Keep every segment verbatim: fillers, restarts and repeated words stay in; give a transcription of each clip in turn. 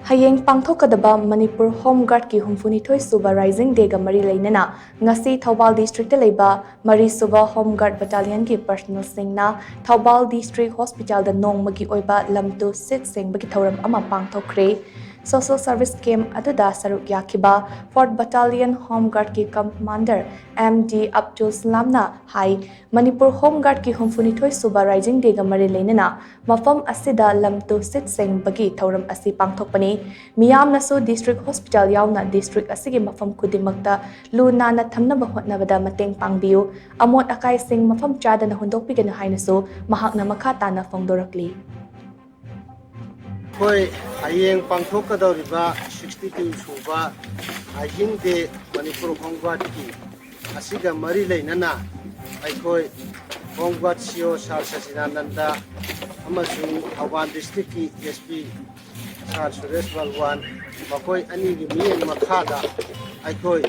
ꯍꯌꯦꯡ ꯄꯥꯡꯊꯣꯛꯀꯗꯕ ꯃꯅꯤꯄꯨꯔ ꯍꯣꯝ ꯒꯥꯔꯗꯀꯤ ꯍꯨꯝꯐꯨꯅꯤꯊꯣꯏ ꯁꯨꯕ ꯔꯥꯏꯖꯤꯡ ꯗꯦꯒ ꯃꯔꯤ ꯂꯩꯅꯅ ꯉꯁꯤ ꯊꯧꯕꯥꯜ ꯗꯤꯁꯇ꯭ꯔꯤꯛꯇ ꯂꯩꯕ ꯃꯔꯤ ꯁꯨꯕ ꯍꯣꯝ ꯒꯥꯔꯗ ꯕꯠꯇꯥꯂꯤꯌꯟꯒꯤ ꯄꯔꯁꯅꯦꯜꯁꯤꯡꯅ ꯊꯧꯕꯥꯜ ꯗꯤꯁꯇ꯭ꯔꯤꯛ ꯍꯣꯁꯄꯤꯇꯥꯜꯗ ꯅꯣꯡꯃꯒꯤ ꯑꯣꯏꯕ ꯂꯝ ꯇꯨ ꯁꯤꯠ ꯁꯦꯡꯕꯒꯤ ꯊꯧꯔꯝ ꯑꯃ ꯄꯥꯡꯊꯣꯛꯈ꯭ꯔꯦ꯫ ꯁꯣꯁꯦꯜ ꯁꯔꯚꯤꯁ ꯀꯦꯝꯞ ꯑꯗꯨꯗ ꯁꯔꯨꯛ ꯌꯥꯈꯤꯕ ꯐꯣꯔꯠ ꯕꯠꯇꯥꯂꯤꯌꯟ ꯍꯣꯝ ꯒꯥꯔꯗꯀꯤ ꯀꯃꯥꯟꯗꯔ ꯑꯦꯝ ꯗꯤ ꯑꯕꯗꯨꯜ ꯁꯂꯥꯝꯅ ꯍꯥꯏ, ꯃꯅꯤꯄꯨꯔ ꯍꯣꯝ ꯒꯥꯔꯗꯀꯤ ꯍꯨꯝꯐꯨꯅꯤꯊꯣꯏ ꯁꯨꯕ ꯔꯥꯏꯖꯤꯡ ꯗꯦꯒ ꯃꯔꯤ ꯂꯩꯅꯅ ꯃꯐꯝ ꯑꯁꯤꯗ ꯂꯝ ꯇꯨ ꯁꯤꯠ ꯁꯦꯡꯕꯒꯤ ꯊꯧꯔꯝ ꯑꯁꯤ ꯄꯥꯡꯊꯣꯛꯄꯅꯤ꯫ ꯃꯤꯌꯥꯝꯅꯁꯨ ꯗꯤꯁꯇ꯭ꯔꯤꯛ ꯍꯣꯁꯄꯤꯇꯥꯜ ꯌꯥꯎꯅ ꯗꯤꯁꯇ꯭ꯔꯤꯛ ꯑꯁꯤꯒꯤ ꯃꯐꯝ ꯈꯨꯗꯤꯡꯃꯛꯇ ꯂꯨ ꯅꯥꯟꯅ ꯊꯝꯅꯕ ꯍꯣꯠꯅꯕꯗ ꯃꯇꯦꯡ ꯄꯥꯡꯕꯤꯌꯨ꯫ ꯑꯃꯣꯠ ꯑꯀꯥꯏꯁꯤꯡ ꯃꯐꯝ ꯆꯥꯗꯅ ꯍꯨꯟꯗꯣꯛꯄꯤꯒꯅꯨ ꯍꯥꯏꯅꯁꯨ ꯃꯍꯥꯛꯅ ꯃꯈꯥ ꯇꯥꯅ ꯐꯣꯡꯗꯣꯔꯛꯂꯤ꯫ ꯑꯩꯈꯣꯏ ꯍꯌꯦꯡ ꯄꯥꯡꯊꯣꯛꯀꯗꯧꯔꯤꯕ ꯁꯤꯛꯁꯇꯤ ꯇꯨ ꯁꯨꯕ ꯔꯥꯏꯖꯤꯡ ꯗꯦ ꯃꯅꯤꯄꯨꯔ ꯍꯣꯝ ꯒꯥꯔꯗꯀꯤ ꯑꯁꯤꯒ ꯃꯔꯤ ꯂꯩꯅꯅ ꯑꯩꯈꯣꯏ ꯍꯣꯝ ꯒꯥꯔꯗ ꯁꯤ ꯑꯣ ꯁꯥꯔ ꯁꯆꯤꯗꯥꯅꯟꯗ ꯑꯃꯁꯨꯡ ꯊꯧꯕꯥꯜ ꯗꯤꯁꯇ꯭ꯔꯤꯛꯀꯤ ꯑꯦꯁ ꯄꯤ ꯁꯥꯔ ꯁꯨꯔꯦꯁ ꯕꯜꯋꯥꯟ, ꯃꯈꯣꯏ ꯑꯅꯤꯒꯤ ꯃꯤꯠꯌꯦꯡ ꯃꯈꯥꯗ ꯑꯩꯈꯣꯏ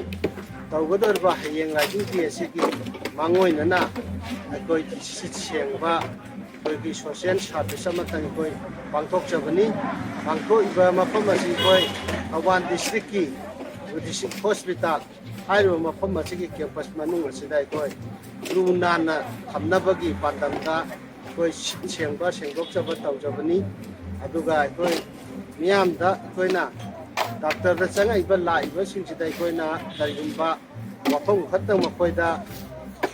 ꯇꯧꯒꯗꯧꯔꯤꯕ ꯍꯌꯦꯡ ꯔꯥꯏꯖꯤꯡ ꯗꯦ ꯑꯁꯤꯒꯤ ꯃꯥꯡꯑꯣꯏꯅꯅ ꯑꯩꯈꯣꯏ ꯁꯤꯠ ꯁꯦꯡꯕ ꯑꯩꯈꯣꯏꯒꯤ ꯁꯣꯁꯤꯌꯦꯜ ꯁꯥꯔꯚꯤꯁ ꯑꯃꯇꯪ ꯑꯩꯈꯣꯏ ꯄꯥꯡꯊꯣꯛꯆꯕꯅꯤ꯫ ꯄꯥꯡꯊꯣꯛꯏꯕ ꯃꯐꯝ ꯑꯁꯤ ꯑꯩꯈꯣꯏ ꯊꯧꯕꯥꯜ ꯗꯤꯁꯇ꯭ꯔꯤꯛꯀꯤ ꯗꯤꯁꯇ꯭ꯔꯤꯛ ꯍꯣꯁꯄꯤꯇꯥꯜ ꯍꯥꯏꯔꯤꯕ ꯃꯐꯝ ꯑꯁꯤꯒꯤ ꯀꯦꯝꯄꯁ ꯃꯅꯨꯡ ꯑꯁꯤꯗ ꯑꯩꯈꯣꯏ ꯂꯨ ꯅꯥꯟꯅ ꯊꯝꯅꯕꯒꯤ ꯄꯥꯟꯗꯝꯗ ꯑꯩꯈꯣꯏ ꯁꯤꯠ ꯁꯦꯡꯕ ꯁꯦꯡꯗꯣꯛꯆꯕ ꯇꯧꯖꯕꯅꯤ꯫ ꯑꯗꯨꯒ ꯑꯩꯈꯣꯏ ꯃꯤꯌꯥꯝꯗ ꯑꯩꯈꯣꯏꯅ ꯗꯥꯛꯇꯔꯗ ꯆꯪꯉꯛꯏꯕ ꯂꯥꯛꯏꯕꯁꯤꯡꯁꯤꯗ ꯑꯩꯈꯣꯏꯅ ꯀꯔꯤꯒꯨꯝꯕ ꯋꯥꯐꯝ ꯈꯛꯇꯪ ꯃꯈꯣꯏꯗ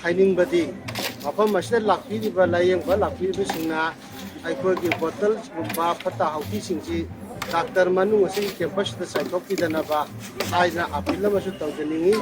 ꯍꯥꯏꯅꯤꯡꯕꯗꯤ, ꯃꯐꯝ ꯑꯁꯤꯗ ꯂꯥꯛꯄꯤꯔꯤꯕ ꯂꯥꯏꯌꯦꯡꯕ ꯂꯥꯛꯄꯤꯔꯤꯕꯁꯤꯡꯅ ꯑꯩꯈꯣꯏꯒꯤ ꯕꯣꯇꯜꯒꯨꯝꯕ ꯐꯠꯇ ꯍꯥꯎꯊꯤꯁꯤꯡꯁꯤ ꯗꯥꯛꯇꯔ ꯃꯅꯨꯡ ꯑꯁꯤꯒꯤ ꯀꯦꯝꯄꯁꯇ ꯆꯥꯏꯊꯣꯛꯄꯤꯗꯅꯕ ꯍꯥꯏꯅ ꯑꯥꯄꯤꯜ ꯑꯃꯁꯨ ꯇꯧꯖꯅꯤꯡꯏ꯫